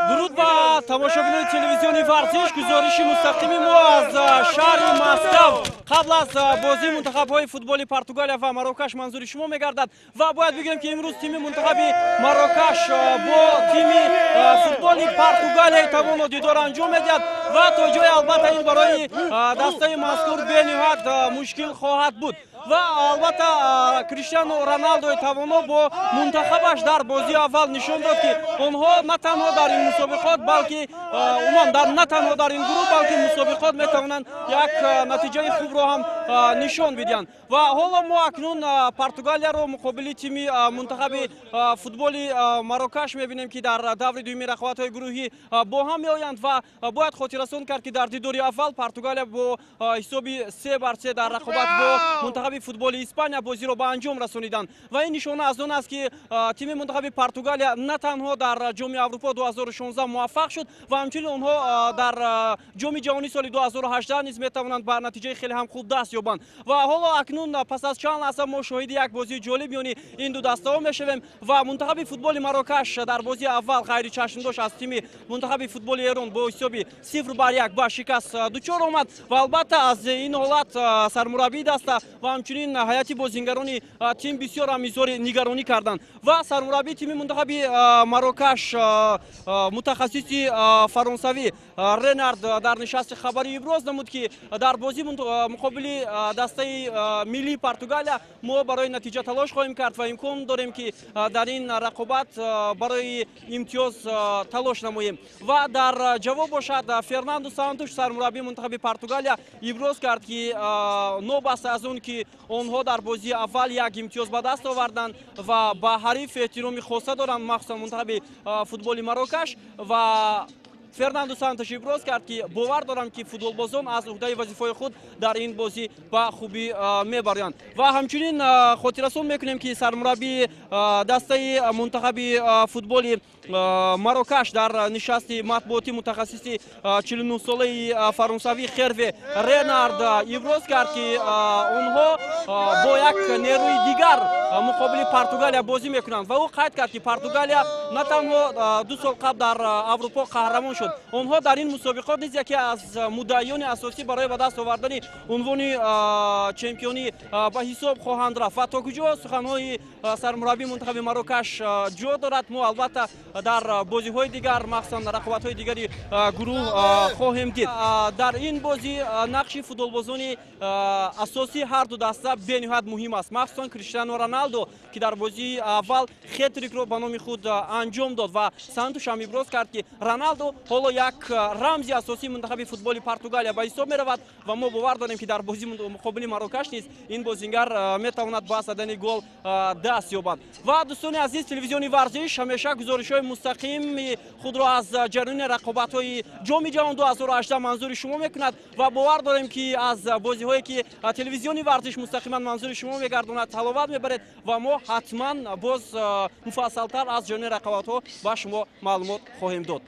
Дуруд ба тамошобинони телевизиони Варзиш. Гузориши мустақими мо аз шаҳри Москав қабл аз бозии мунтахабҳои футболи Португалия ва Марокаш манзури шумо мегардад. Ва бояд бигӯем, ки имрӯз тими мунтахаби Марокаш бо тими футболи Португалияи тавоно дидор анҷом медиҳад ва то ҷое, албатта, ин барои дастаи мазкур бениҳоят мушкил хоҳад буд. Ва албатта, Криштиану Роналдои тавоно бо мунтахабаш дар бозии аввал нишон дод, ки онҳо на танҳо дар ин мусобиқот, балки умуман дар на танҳо дар ин гурӯҳ, балки мусобиқот метавонанд як натиҷаи хубро ҳам нишон бидиҳанд. Ва ҳоло мо акнун Португалияро муқобили тими мунтахаби футболи Марокаш мебинем, ки дар даври дуюми рақобатҳои гурӯҳӣ бо ҳам меоянд. Ва бояд хотиррасон кард, ки дар дидори аввал Португалия бо ҳисоби 3-3 дар рақобат бо мунтахаби футболи Испания бозиро ба анҷом расониданд. Ва ин нишона аз он аст, ки тими мунтахаби Португалия на танҳо дар Ҷоми Аврупо 2016 муваффақ шуд ва ҳамчунин онҳо дар Ҷоми Ҷаҳонӣ соли 2018 низ метавонанд ба натиҷаи хеле ҳам хуб даст ёбанд. Ва ҳоло акнун пас аз чанд лаҳза мо шоҳиди як бозии ҷолиб миёни ин ду дастаҳо мешавем. Ва мунтахаби футболи Марокаш дар бозии аввал ғайричашмдошт аз тими мунтахаби футболи Эрон бо ҳисоби 0-1 ба шикаст дучор омад. Ва албатта, аз ин ҳолат сармураббии даста ва ҳамчунин ҳайати бозингарони тим бисёр ҳам изҳори нигаронӣ карданд. Ва сармураббии тими мунтахаби Марокаш, мутахассиси фаронсавӣ Ренард дар нишасти хабарӣ иброз намуд, ки дар бозии муқобили дастаи миллии Португалия мо барои натиҷа талош хоҳем кард ва имкон дорем, ки дар ин рақобат барои имтиёз талош намоем. Ва дар ҷавоб бошад, Фернандо Сантуш, сармураббии мунтахаби Португалия, иброз кард, ки нобаста аз он ки онҳо дар бозии аввал як имтиёз ба даст оварданд ва ба ҳариф эҳтироми хоса доранд, махсусан мунтахаби футболи Марокаш. Ва Фернандо Сантош иброз кард, ки бовар дорам, ки футболбозон аз уҳдаи вазифаи худ дар ин бозӣ ба хубӣ мебароянд. Ва ҳамчунин хотиррасон мекунем, ки сармураббии дастаи мунтахаби футболи Марокаш дар нишасти матбуотӣ мутахассиси 49-солаи фаронсавӣ Херве Ренард иброз кард, ки онҳо бо як нерӯи дигар муқобили Португалия бозӣ мекунанд. Ва ӯ қайд кард, ки Португалия на танҳо 2 сол қабл дар Аврупо қаҳрамон шуд, онҳо дар ин мусобиқот низ яке аз муддаиёни асосӣ барои ба даст овардани унвони чемпионӣ ба ҳисоб хоҳанд рафт. Ва то куҷо суханҳои сармураббии мунтахаби Марокаш ҷо дорад, мо албатта дар бозиҳои дигар, махсусан рақобатҳои дигари гурӯҳ, хоҳем дид. Дар ин бозӣ нақши футболбозони асосии ҳар ду даста бениҳоят муҳим аст, махсусан Криштиану Роналдо, ки дар бозии аввал хетрикро ба номи худ анҷом дод. Ва Сантуш ҳам иброз кард, ки Роналдо ҳоло як рамзи асосии мунтахаби футболи Португалия ба ҳисоб меравад ва мо бовар дорем, ки дар бозии муқобили Марокаш низ ин бозингар метавонад ба задани гол даст ёбад. Ва дӯстони азиз, телевизиони Варзиш ҳамеша гузоришҳои мустақими худро аз ҷараёни рақобатҳои Ҷоми Ҷаҳон 2018 манзури шумо мекунад ва бовар дорем, ки аз бозиҳое ки телевизиони Варзиш мустақиман манзури шумо мегардонад, ҳаловат мебаред. Ва мо ҳатман боз муфассалтар аз ҷараёни рақобатҳо ба шумо маълумот хоҳем дод.